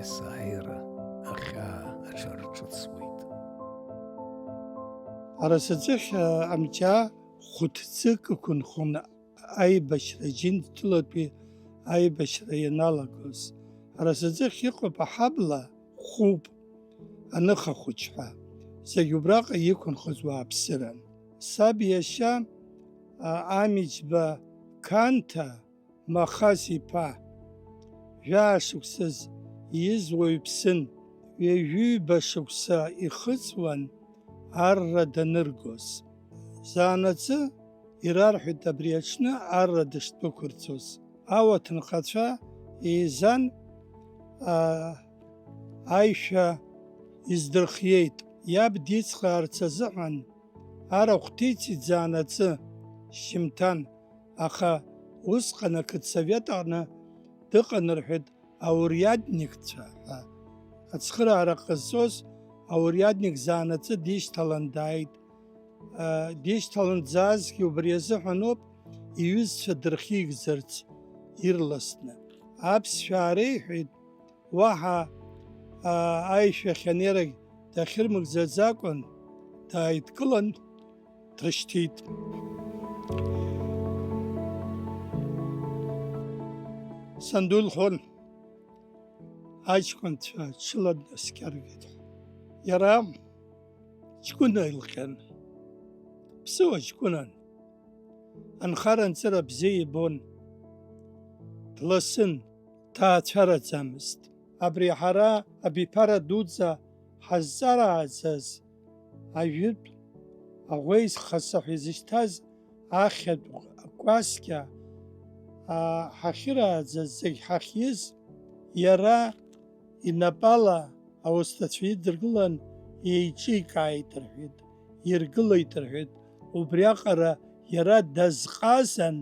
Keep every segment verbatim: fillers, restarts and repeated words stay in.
есааира ахьаа аҽарҿыцуеит. Арасаӡыхь амҷаа хәыҭӡык ықәынхон аибашьра, Џьынџьтәылатәи аибашьра ианалагоз. Арасаӡыхь иҟоуп аҳабла хәуп, аныха хәыҷ ҳәа. Зегь убраҟа иқәынхоз уааԥсыран. Саб иашьа, а, Амиџьба Қанҭа Махаз иԥа, жәаа шықәсаз ииз уаҩԥсын, ҩажәиба шықәса ихыҵуан арра даныргоз. Заанаҵы ирарҳәеит абри аҽны арра дышдәықәырҵоз. Ауаҭынхацәа еизан, аа, аишәа издырхиеит. Иаб дицхраарц азыҳәан арахә ҭицит заанаҵы шьжьымҭан, аха усҟан ақыҭсовет аҟны дыҟан рҳәеит аурядникцәа ҳәа. Ацхыраара ҟазҵоз аурядник заанаҵы дишьҭалан дааит. Дишьҭалан дзаазгьы убри азыҳәаноуп, иҩызцәа дырхигӡарц ирласны. Аԥсшәа аареиҳәеит, уаҳа аишәахь анеирагь дахьырмыгӡаӡакәан, дааидкылан, дрышьҭит. Санду илҳәон, аҷкәынцәа ҽыла днаскьаргеит ҳәа. Иара ҷкәына илҟьан, ԥсыуа ҷкәынан, анхара-анҵыра бзиа ибон, дласын, дҭаацәараӡамызт. Абри ҳара абиԥара дуӡӡа ҳазҵаарааӡаз ажәытә аӷәеизхаса ҳәа изышьҭаз ахьатә кәасқьа, аа, ҳахьырааӡаз зегь ҳахьиз, иара инапала ауасҭацәа идыргылан, еиҿикааит рҳәеит, иргылеит рҳәеит. Убриаҟара иара дазҟазан,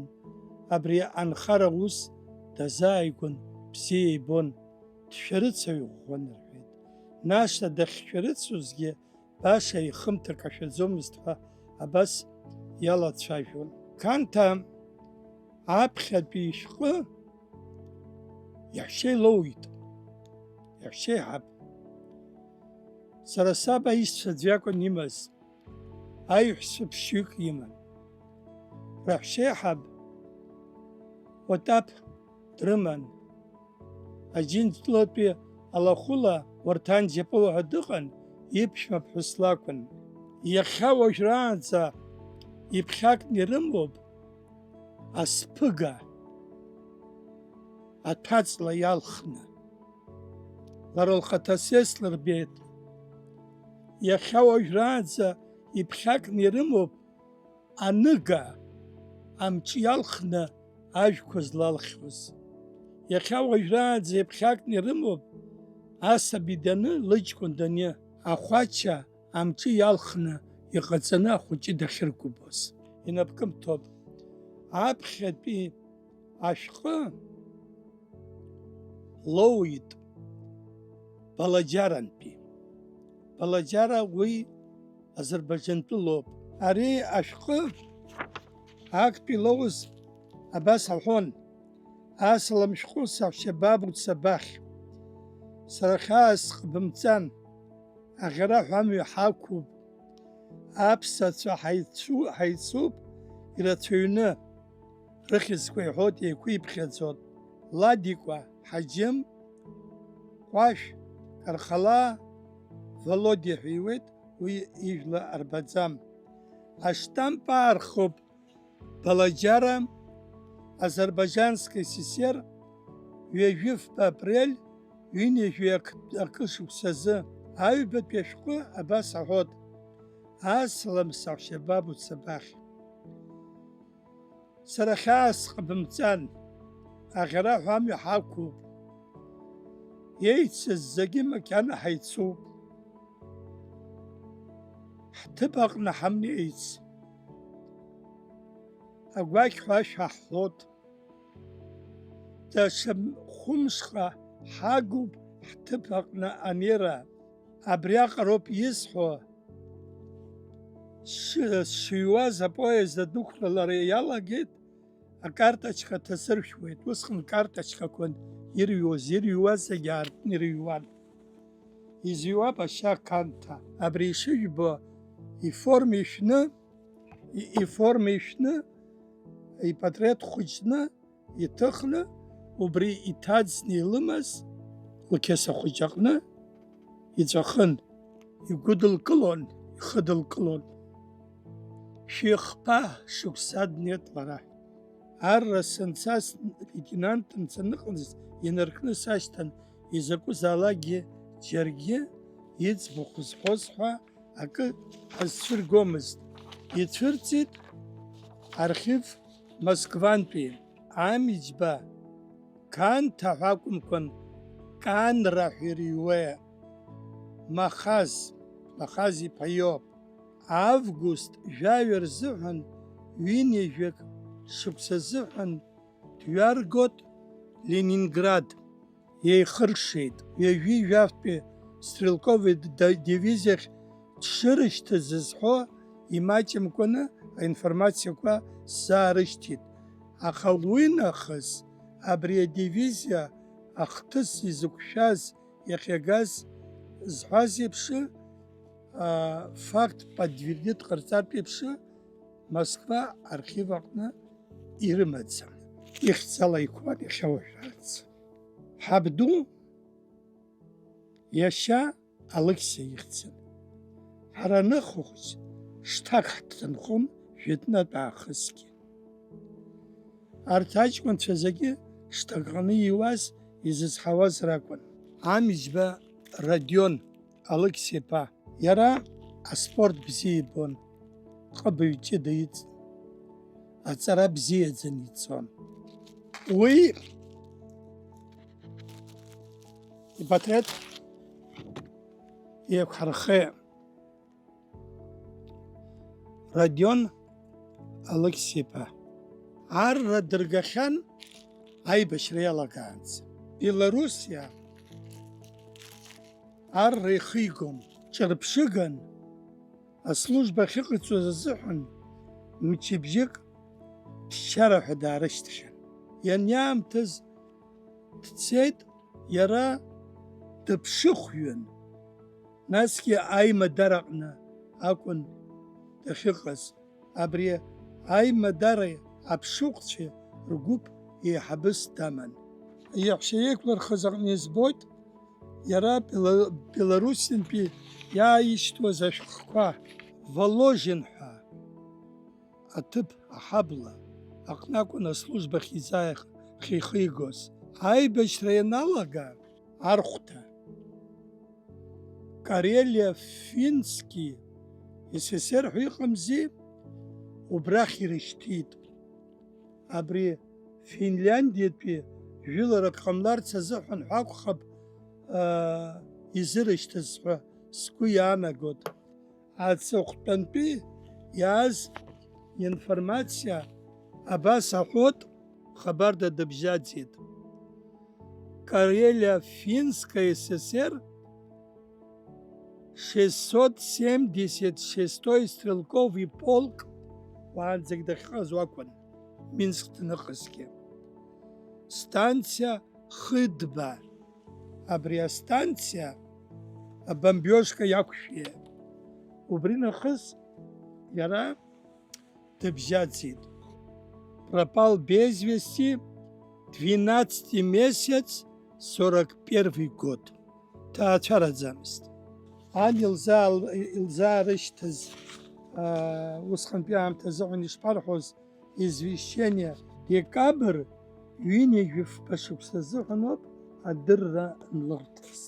абри анхара ус дазааигәан, бзиа ибон, дшәарыцаҩ ӷәӷәан рҳәеит. Нашҭа дахьшәарыцозгьы баша ихымҭа кашәаӡомызт ҳәа абас иалацәажәон. Қанҭа аԥхьатәи ишәҟәы иаҳәшьа илоуит, иаҳәшьа еиҳаб. Сара саб аишьцәа аӡә иакәын имаз, аиҳәшьцәа ԥшьҩык иман. Раҳәшьеиҳаб Отаԥ дрыман. Аџьынџьтәылатәи алахәыла Уарҭан Џьапуа ҳәа дыҟан, иԥшәма ԥҳәыс лакәын. Иахьа уажәраанӡа иԥхьакны ирымоуп асԥыга аҭәаҵла иалхны. Лара лхаҭа сеслырбеит. Иахьа уажәраанӡа иԥхьакны ирымоуп аныга амҿы иалхны ажәқәа злалхьуаз. Иахьа уажәраанӡа иԥхьакны ирымоуп асаби даны, лыҷкәын даны, ахәача амҿы иалхны иҟаҵаны ахәыҷы дахьыргәыбуаз. Инапкымҭоуп. Аԥхьатәи ашәҟәы лоуит Балаџьарантәи. Балаџьара уи Азербаиџьантәылоуп. Ари ашәҟәы актәи лоуз абас аҳәон: асалам шәҟәы саҳәшьа Бабуца Бахь. Сара хьаас сҟабымҵан, аӷьараҳәа амҩа ҳақәуп. Аԥсацәа ҳаицу-, ҳаицуп ирацәаҩны, рыхьӡқәа иҳәоит, еиқәиԥхьаӡоит. Ладикәа Ҳаџьым, Кәашә, Кархалаа, Володиа ҳәа иуеит, уи ижәла арбаӡам. Аштамп аархоуп Балаџьара, Азербайџьанск ССР, ҩажәи фба апрель, ҩынҩажәи ак-, акы шықәсазы. Аҩбатәи ашәҟәы абас аҳәоит: асалам саҳәшьа Бабуца Бахь. Сара хьаас сҟабымҵан, аӷьараҳәа амҩа ҳақәуп. Еицыз зегьы макьана ҳаицуп. Ҳҭыԥ аҟны ҳамнеиц, агәақьҳәа ашәа ҳҳәот. Даҽа хәымшҟа ҳагуп ҳҭыԥ аҟны анеира. Абриаҟароуп исҳәо. Сшыҩуаз апоезд адәықәлалара иалагеит, акарточка ҭасыршәуеит, усҟан карточкақәан ирҩуаз, ирҩуаз зегьы аартны ирыҩуан. Изҩуа Башьа Қанҭа. Абри ишыжәбо, иформа ишәны, и-, иформа ишәны, ипатреҭ хәыҷны, иҭыхны, убри иҭаӡны илымаз лқьаса хәыҷ аҟны иҵәахын, игәыдылкылон, ихыдылкылон. Шәихԥа шықәса днеит лара. Арра санцаз, леитенант мцаныҟынӡа инаркны сашьҭан, изакәызаалакгьы џьаргьы иӡбахә зҳәоз ҳәа акы ҳазцәыргомызт. Ицәырҵит архив Москвантәи. Амиџьба Қанҭа ҳәа акәымкәан, Канра ҳәа ирыҩуеи, Махаз, Махаз иԥа иоуп. Август жәаҩа рзыҳәан, ҩынҩажәак шықәса азыҳәан дҩаргот Ленинград. Еихыршеит. Ҩажәи жәафтәи стрелкови д-, дивизиахь дшырышьҭыз зызҳәо имаҷымкәаны аинформациақәа сзаарышьҭит. Аха уи нахыс абри адивизиа ахҭыс изықәшәаз, иахьагаз зҳәаз еиԥш, а, факт подтвердит ҟарҵартә еиԥш, Москва архив аҟны ирымаӡам. Ихьӡала иқәлан иахьа уажәраанӡа. Ҳабду иашьа Алықьса ихьӡын. Ҳара ныхахәыҷ шҭак ҳҭынхон жәытәнатә аахысгьы. Арҭ аҷкәынцәа зегьы шҭак ҟны иуаз изызҳауаз ракәын. Амиџьба Родион Алықьса-иԥа, иара аспорт бзиа ибон, ҟыбаҩ ҷыда иҵ-, аҵара бзиаӡаны иҵон. Уи ипатреҭ еиқәҳархеит. Родион Алықьса-иԥа. Арра дыргахьан аибашьра иалагаанӡа. Белоруссиа арра ихигон, ҿырԥшыган, аслужба ахьыҟаиҵоз азыҳәан мчыбжьык ԥсшьара ҳәа даарышьҭхьан. Ианиаамҭаз дцеит, иара дыԥшыхәҩын, насгьы аимадараҟны акәын дахьыҟаз. Абри аимадара аԥшыхәцәа ргәыԥ еиҳабыс даман. Иаҳәшьа еиқәлырхыз аҟны избоит, иара Бела-, Белоруссиантәи иааишьҭуаз ашәҟәқәа, Воложин ҳәа аҭыԥ аҳабла аҟны акәын аслужба ахьизааих-, ахьихигоз. Аибашьра ианалага, архәҭа Карелиа Фински СССР ҳәа иҟамзи, убрахь ирышьҭит. Абри Финляндиатәи жәыларак ҟамларц азыҳәан ҳәа акәхап, аа, изырышьҭыз ҳәа сгәы иаанагоит. Аҵыхәтәантәи иааз информациа абас аҳәот, хабарда дыбжьаӡит. Карелия Финская ССР, шестьсот семьдесят шестой стрелковый полк, уаанӡагь дахьҟаз акәын, Минск дныҟазгьы. Станциа Хыдба. Абри астанциа абомбиожка иақәшәеит. Убри нахыс иара дыбжьаӡит. Пропал без вести, двенадцатый месяц, сорок первый год. Ҭаацәараӡамызт. Ан илзаа-, илзаарышьҭыз, аа, усҟантәи аамҭа азыҳәан ишԥарҳәоз, извещение, декабрь ҩынҩажәи фба шықәса азыҳәан ауп адырра анлырҭаз.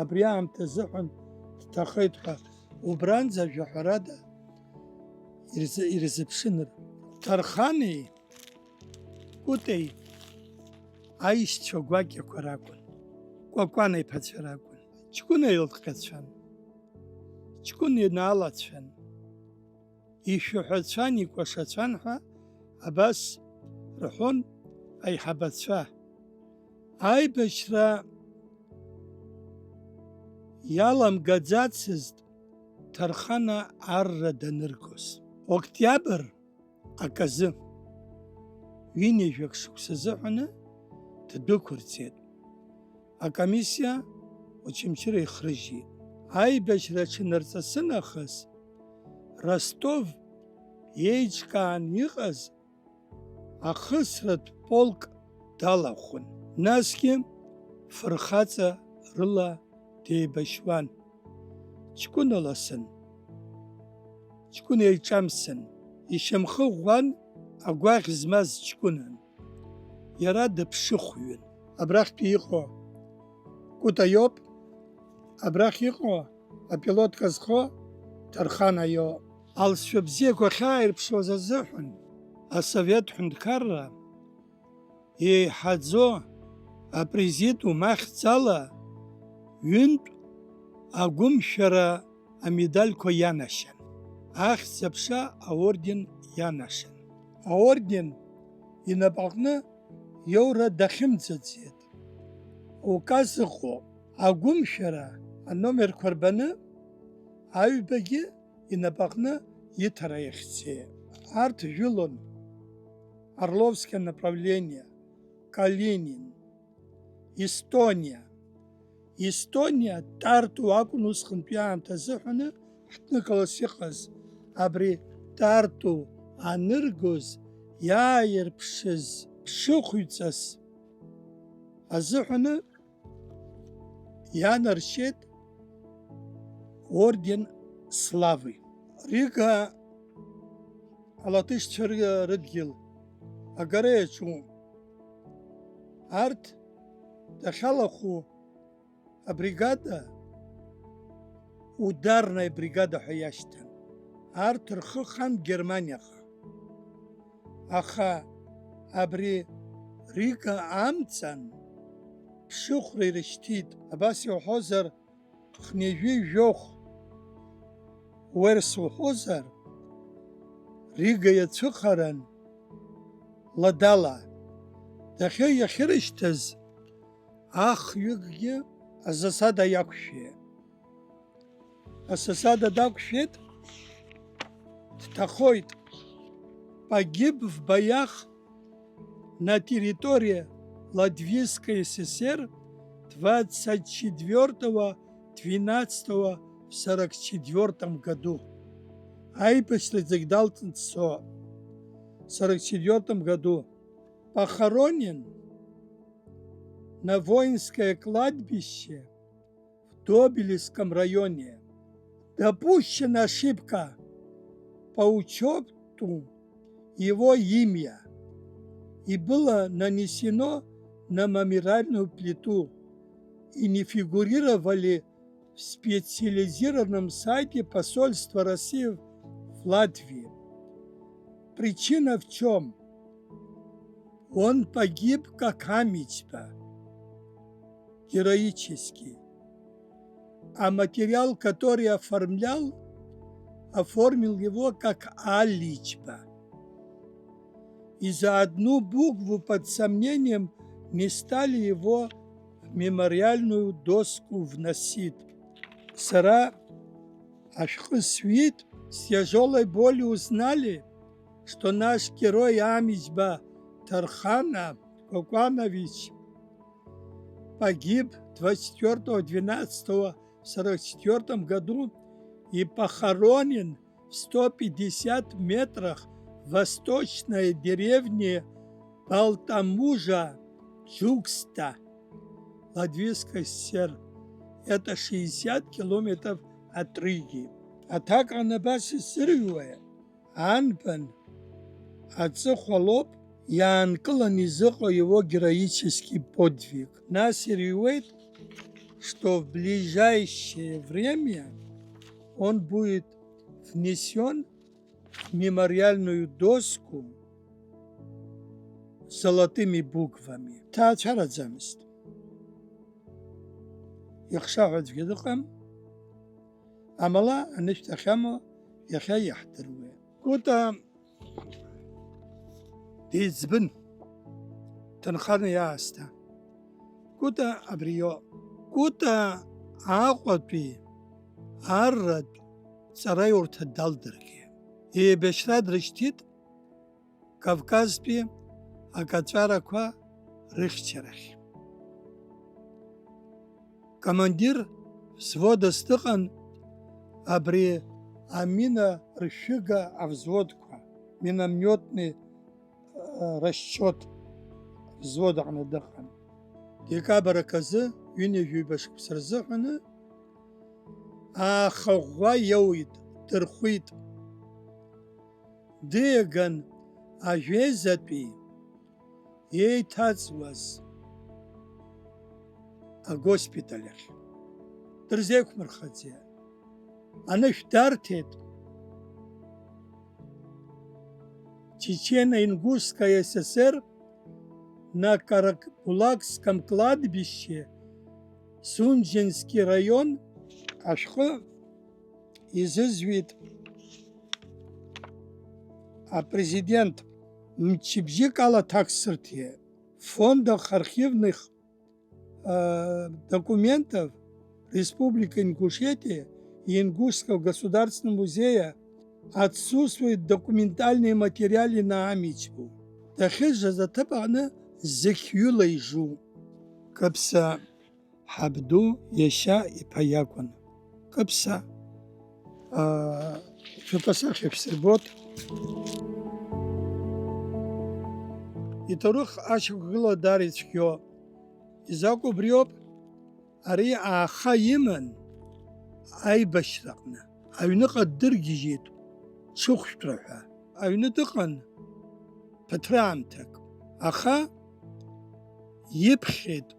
Абри аамҭа азыҳәан дҭахеит ҳәа, убранӡа ажәаҳәарада ирзы-, ирзыԥшын. Ҭарханеи Кәытеи аишьцәа гәакьақәа ракәын, Кәакәана иԥацәа ракәын. Ҷкәына илҟьацәан, ҷкәына иналацәан, ишәаҳәацәан, икәашацәан ҳәа абас рҳәон аиҳабацәа. Аибашьра иаламгаӡацызт Ҭархана арра даныргоз. Октиабр аказы, ҩынҩажәак шықәса азыҳәаны, ддәықәырҵеит. Акомиссиа Очамчыра ихрыжьит. Аибашьра аҽанырҵасы нахыс, Ростов иеиҿкаан иҟаз ахысратә полк далахәын. Насгьы фырхаҵа рыла деибашьуан. Ҷкәына ласын. Ҷкәына иҿамсын. Ишьамхы ӷәӷәан агәаӷь змаз ҷкәынан. Иара дыԥшыхәҩын. Абрахьтәи иҟоу Кәыта иоуп, абрахь иҟоу апилотка зхо Ҭархана иоуп. Алҵшәа бзиақәа ахьааирԥшуаз азыҳәан, асовет ҳәынҭқарра еиҳаӡоу апрезидиум ахьӡала ҩынтә агәымшәара амедальқәа ианашьан, ахьӡ-аԥша аорден ианашьан. Аорден инапаҟны иоура дахьымӡаӡеит. Указ ыҟоуп. Агәымшәара аномерқәа рбаны, аҩбагьы инапаҟны иҭара иахьцеит. Арҭ жәылон Орловское направление, Калинин, Естониа. Естониа, Тарту акәын усҟантәи аамҭа азыҳәаны ҳҭнықалас иҟаз. Абри Тарту аныргоз иааирԥшыз ԥшыхәҩҵас азыҳәаны ианаршьеит орден Славы. Рига алатышцәа ры-, рыдгьыл агара иаҿу. Арҭ дахьалахәу абригада ударная бригада ҳәа иашьҭан. Арҭ рхы хан Германиаҟа. Аха абри Рига амҵан ԥшыхәра ирышьҭит, абас иуҳәозар, хнеижәи жәохә уерс уҳәозар, Рига иацәыхаран ладала, дахьа иахьырышьҭаз ахҩыкгьы азасада иақәшәеит. Асасада дақәшәеит, дҭахоит. Погиб в боях на территории Латвийской ССР двадцать четвёртого двенадцатого в сорок четвёртом году. Аибашьра зегь далҵны дцо. Сорок четвёртом году. Похоронен на воинское кладбище в Добелевском районе. Допущена ошибка по учёту его имя, и было нанесено на мемориальную плиту, и не фигурировали в специализированном сайте посольства России в Латвии. Причина в чём? Он погиб как Амичба, героически. А материал, который оформлял, оформил его как Аличба. И за одну букву под сомнением не стали его в мемориальную доску вносить. Сара ашәҟәы сҩит, с тяжёлой болью узнали, что наш герой Амичба Тархана Кокуанович погиб двадцать четвёртого двенадцатого сорок четвёртом году и похоронен в сто пятьдесят метрах восточной деревне Балтамужа Джукста, Латвийской ССР. Это шестьдесят километров от Риги. Аҭак ҟаны абас исырҩуеит. Анбан аҵыхәа лоуп иаанкыланы изыҟоу его героический подвиг. Нас ирыҩуеит, что в ближайшее время он будет внесён в мемориальную доску золотыми буквами. Ҭаацәараӡамызт. Ихшаҳәа аӡәгьы дыҟам. Амала, анышә дахьамоу иахьа иаҳдыруеит. Кәыта деиҵбын, ҭынханы иаасҭа. Кәыта абриоуп. Кәыта Аҟәатәи арратә ҵараиурҭа далдыргеит. Еибашьра дрышьҭит Кавказтәи акаҵәарақәа рыхьчарахь. Командир взводас дыҟан абри амина ршәыга авзводқәа, миномётный, э, расчёт взвод аҟны дыҟан. Декабрь аказы ҩынҩажәаҩба шықәса рзыҳәаны аахаӷәӷәа иоуит, дырхәит. Дыиаган ажәеизатәи еиҭаҵуаз агоспиталь ахь. Дырзеиқәмырхаӡеит. Анышә дарҭеит. Чечено-Ингушская ССР на Карабулакском кладбище, Сунженский район, ашәҟәы изызҩит апрезидент. Мчыбжьык ала аҭак сырҭеит. В фондах архивных, э, документов Республики Ингушетия и Ингушского государственного музея отсутствуют документальные материалы на Амичбу. Дахьыжаз аҭыԥ аҟны зықьҩыла ижу. Кыԥса ҳабду иашьа иԥа иакәын. Кыԥса, аа, шәыԥасахьа шәсырбот. Иҭоурых ашьақәгыла даара ицәгьоуп. Изакә убриоуп, ари ааха иман аибашьраҟны. Аҩныҟа ддыргьежьит, ҽыхәшәтәра ҳәа. Аҩны дыҟан ԥыҭраамҭак, аха иԥхьеит.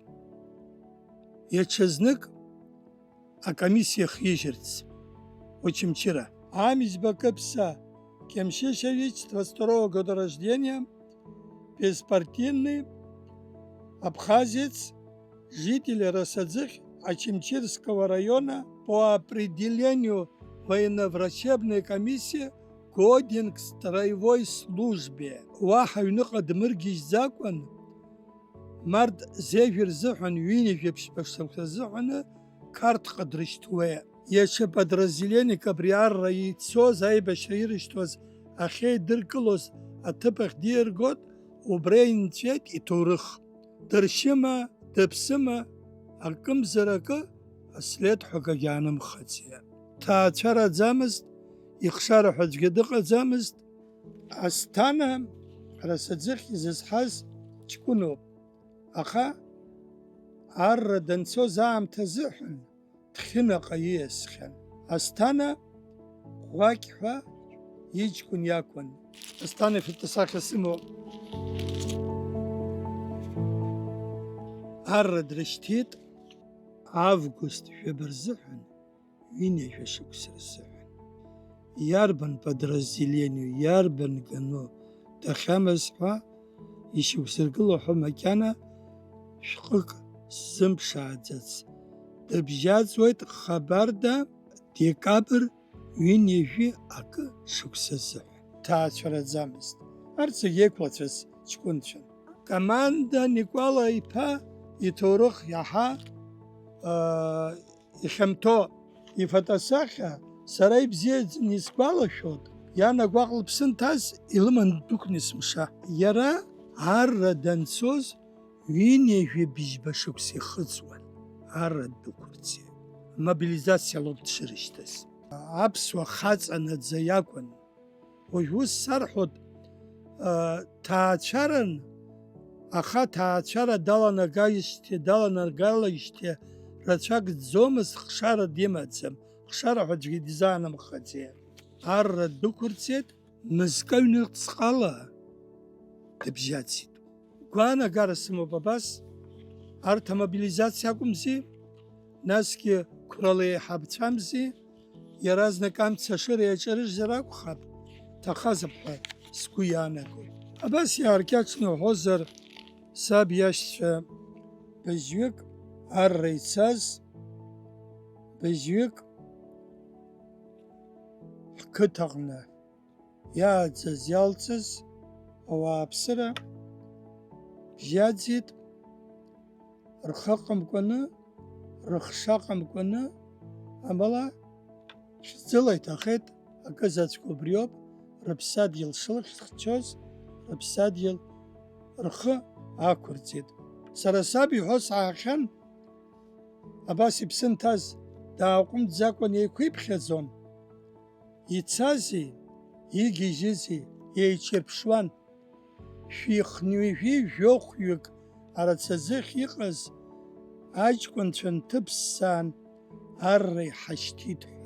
Иаҽазнык акомиссиа хижьырц Очамчыра. Амиӡба Кыԥса Кемшишевич, двадцать второго года рождения, беспартийный, абхазец, житель Росаӡыхь Очамчирского района, по определению военно-врачебной комиссии годен к строевой службе. Уаҳа аҩныҟа дмыргьежьӡакәан, март зежәа рзыҳәан ҩынҩажәи ԥшьба шықәса рзыҳәаны Қарҭҟа дрышьҭуеит. Иаҽа подразделениак абри арра ицоз, аибашьра ирышьҭуаз ахьеидыркылоз аҭыԥ ахь диргоит, убра инҵәеит иҭоурых. Дыршьыма, дыԥсыма, акымзар акы, аслед ҳәа акагьы аанымхаӡеит. Ҭаацәараӡамызт, ихшара ҳәа аӡәгьы дыҟаӡамызт. Асҭана Росаӡыхь изызҳаз ҷкәыноуп, аха арра данцоз аамҭа азыҳәан Ҭхьынаҟа ииасхьан. Асҭана Ӷәакь ҳәа иҷкәын иакәын. Асҭана фитосахьа сымоуп. Арра дрышьҭит август жәаба рзыҳәан, ҩынҩажәа шықәса рзыҳәан. Иарбан подразделениу, иарбан гану дахьамаз ҳәа ишьақәзыргыло ҳәа макьана шәҟәык сзымԥшааӡац. Дыбжьаӡуеит хабарда декабр ҩынҩажәи акы шықәса азыҳәан. Ҭаацәараӡамызт. Арҭ зегь еиқәлацәаз ҷкәынцәан. Команда Никәала иԥа иҭоурых иаҳа, аа, ихьанҭоу ифотосахьа сара ибзиаӡаны исгәалашәоит, иан агәаҟ лыԥсы нҭаз илыман ддәықәны есымша. Иара арра данцоз ҩынҩажәи быжьба шықәса ихыҵуан, арра ддәықәырцеит. Мобилизациа лоуп дшырышьҭаз. Аԥсуа хаҵа наӡа иакәын. Уажә ус сарҳәоит, а, ҭаацәаран, аха ҭаацәара даланагажьҭеи, даланагалеижьҭеи рацәак дӡомызт, хшара димаӡам, хшара ҳәа аӡәгьы дизаанымхаӡеит. Арра ддәықәырцеит, мызкы аҩныҵҟала дыбжьаӡит. Гәаанагара сымоуп абас, арҭ амобилизациа акәымзи, насгьы қәрала еиҳабцәамзи, иаразнак амца ашыра иаҿарыжьзар акәхап, ҭахазар ҳәа сгәы иаанагоит. Абас иааркьаҿны уҳәозар, саб иашьцәа быжьҩык арра ицаз, быжьҩык ҳқыҭаҟны иааӡаз, иалҵыз ауааԥсыра бжьаӡит, рхы ҟамкәаны, рыхша ҟамкәаны, амала шәӡыла иҭахеит, акы заҵәык убриоуп, рыԥсадгьыл шылхьчоз, рыԥсадгьыл рхы ақәырҵеит. Сара саб иҳәо саахьан, абас иԥсы нҭаз дааҟәымҵӡакәа неиқәиԥхьаӡон. Ицази, игьежьызи еиҿирԥшуан. Шәихнҩажәи жәохәҩык арацаӡыхь иҟаз аҷкәынцәа нҭыԥсаан, арра иҳашьҭит ҳәа.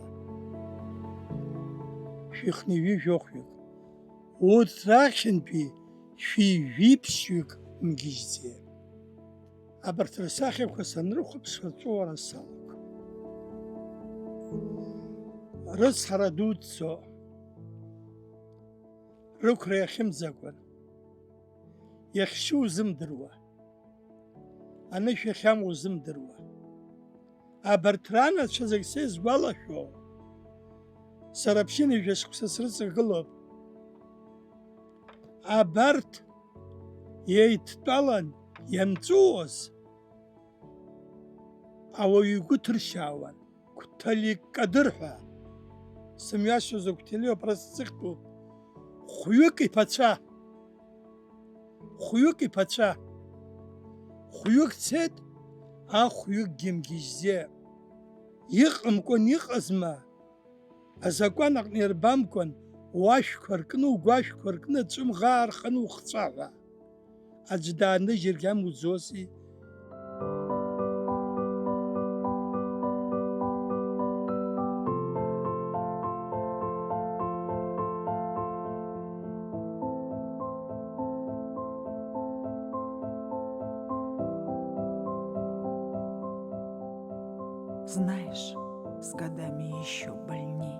Шәихнҩажәи жәохәҩык. Урҭ рахьынтәи шәи жәиԥшьҩык мгьежьӡеит. Абарҭ рсахьақәа санрыхәаԥш, аҵәуара салагон. Рыцҳара дуӡӡо, рықәра иахьымӡакәан, иахьшьу узымдыруа, анышә иахьамоу узымдыруа. Абарҭ ранацәа зегь сеизгәалашәо, сара ԥшьынҩажәа шықәса срыҵагылоуп. Абарҭ еидтәалан ианҵәуоз, ауаҩы игәы ҭыршьаауан, Қәҭали Кадыр ҳәа. Сымҩашьоз Қәҭали абра сзыхьтәуп. Хәҩык иԥацәа. Хәҩык иԥацәа. Хәҩык цеит, ахәҩыкгьы мгьежьӡеит. Иҟамкәан иҟазма? Азакәан аҟны ирбамкәан, уашәқәа ркны, угәашәқәа ркны, ҵәымӷаа рханы ухҵәа ҳәа. Аӡә дааныжьыргьы амуӡози? Знаешь, с годами ещё больней.